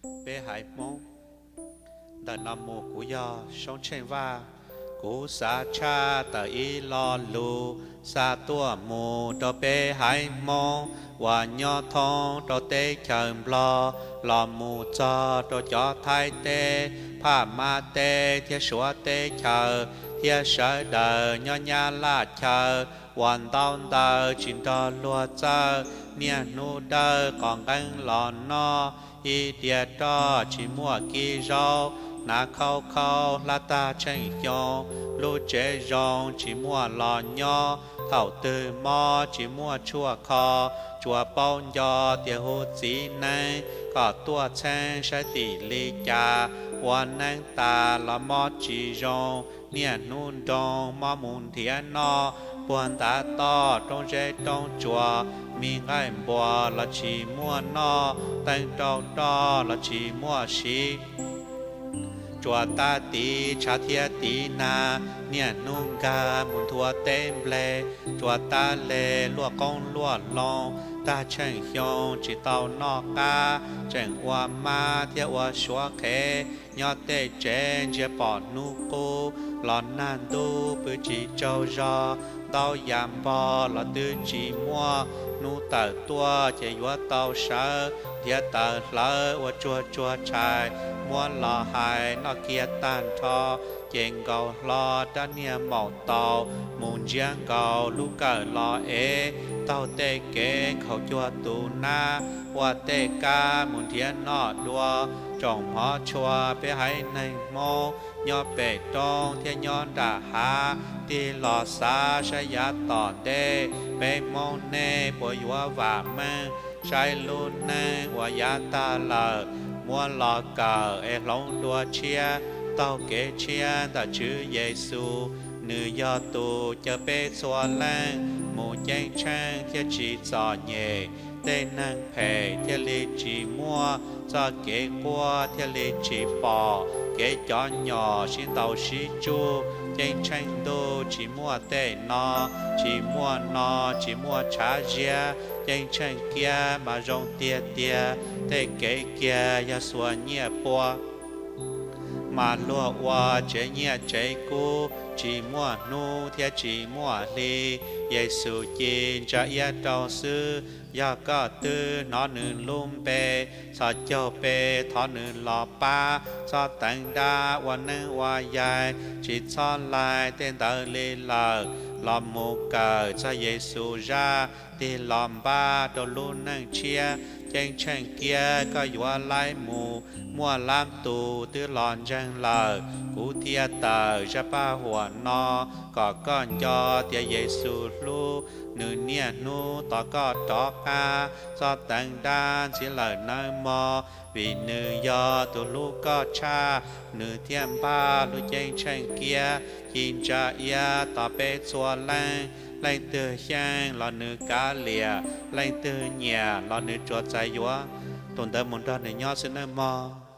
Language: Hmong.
Peb haiv Hmoob. Ntawm no mus kuv yog Soob Tsheej Vaj. Kuv xav tshaj tawm ib lo lus xa tuaj mus rau peb haiv Hmoob uas nyob thoob rau teb chaws Nplog los mus txog rau cov Thaib teb, Phaj Mab teb thiab Suav teb chaws, thiab sawv daws nyob Nyab Laj chaw uas ntaub ntawv tsis nrog luag txawj, niaj hnub dawb qos nqeeb los noj, ib diav roj tsis muaj kib zaub, hnav khaub khaub hlab tag tsheej xyoo, lub tsev zoo tsis muaj los nyob, thaum twg mob tsis muaj tshuaj kho, tsuas paub nco tias hu txiv neeb kom tuaj txheeb saib tim li cas, ua neeb tas los mob tsis zoo, niaj hnub nroo mob mus nrhiav noj, puag ntav toj roob zeb roob tsuas, me nqaij npua los tsis muaj noj, teeb rau roj los tsis muaj siv. Tsuas tab tiv tshav thiab tiv nag, niaj hnub nkag mus nthua teb nplej, tsuas tab le luaj qoob luaj loo, tag tsheej xyoo tsis tau noj qab, tseem ua mab thiab ua suav qhev, nyob tej tsev ntsia pom hnub qub, los nag ntuj pw tsis tsaug zog, ntaub yam npog los twb tsis muaj, hnub tawm tuaj ces yuav tau sawv, nrhiav taws hlawv ua tsuag tsuag tshais, muab los hais noj kiag tag nrho, ces nkaus hlo rab niag maum taus, mus ntsiab nkaus lub kawm los ev, taug tej kev nkhaus cuag tus nab, ua tej kab mus nrhiav noj dua, tsoom hmov tshua peb haiv neeg Hmoob, nyob pem roob thiab nyob nram hav, tig los xav saib yav tom ntej, peb Hmoob nej puas yuav vam meej, saib lub neej uas yav tag lawm, muab los kawm es hloov dua tshiab, taug kev tshiab ntawm Tswv Yexus, nws yog tus caw peb txhua leej mus ceeb tsheej thiaj tsis txom nyem, tej neeg phem thiaj li tsis muaj, txoj kev quaj thiaj li tsis pom, kev cov nyom sib ntaus sib tsuj, ceeb tsheej ntuj tsis muaj tej no, tsis muaj no tsis muaj tshav ziab, ceeb tsheej kiab mas zoo tiag tiag, tej kev kiag yog xuas nyiaj pua mas luag ua tsev nyiaj tsev kub, tsis muaj hnub thiab tsis muaj hli. Yexus ci ntsa iab rau xwb, yog koj twb hnov nws lub npe, txhos caug pe thov nws los pab, txhob teev dab ua neeb ua yaig, tsis txhob laig tej ntawd li lawm, los mus kawm txog Yexus zaj, tig los npaj rau lub neej tshiab, ceeb tsheej kiab koj yuav laib mus, muaj lab tus twb los ntseeg lawm, kuv thiaj tawm zaj paj huam no, kom koj nco tias Yexus hlub, nws niaj hnub tos koj rov qab, txhob teev dab ntxiv lawm nawb mog, vim nws yog tus hlub koj tshaj, nws thiaj npaj lub ceeb tsheej kiab, ci ntsa iab tos peb txhua leej, leej twg xyeej los nws kav liam, leej twg nyiam los nws tsuas txais yuav tus ntawd mus nrog nws nyob xwb nawb mog.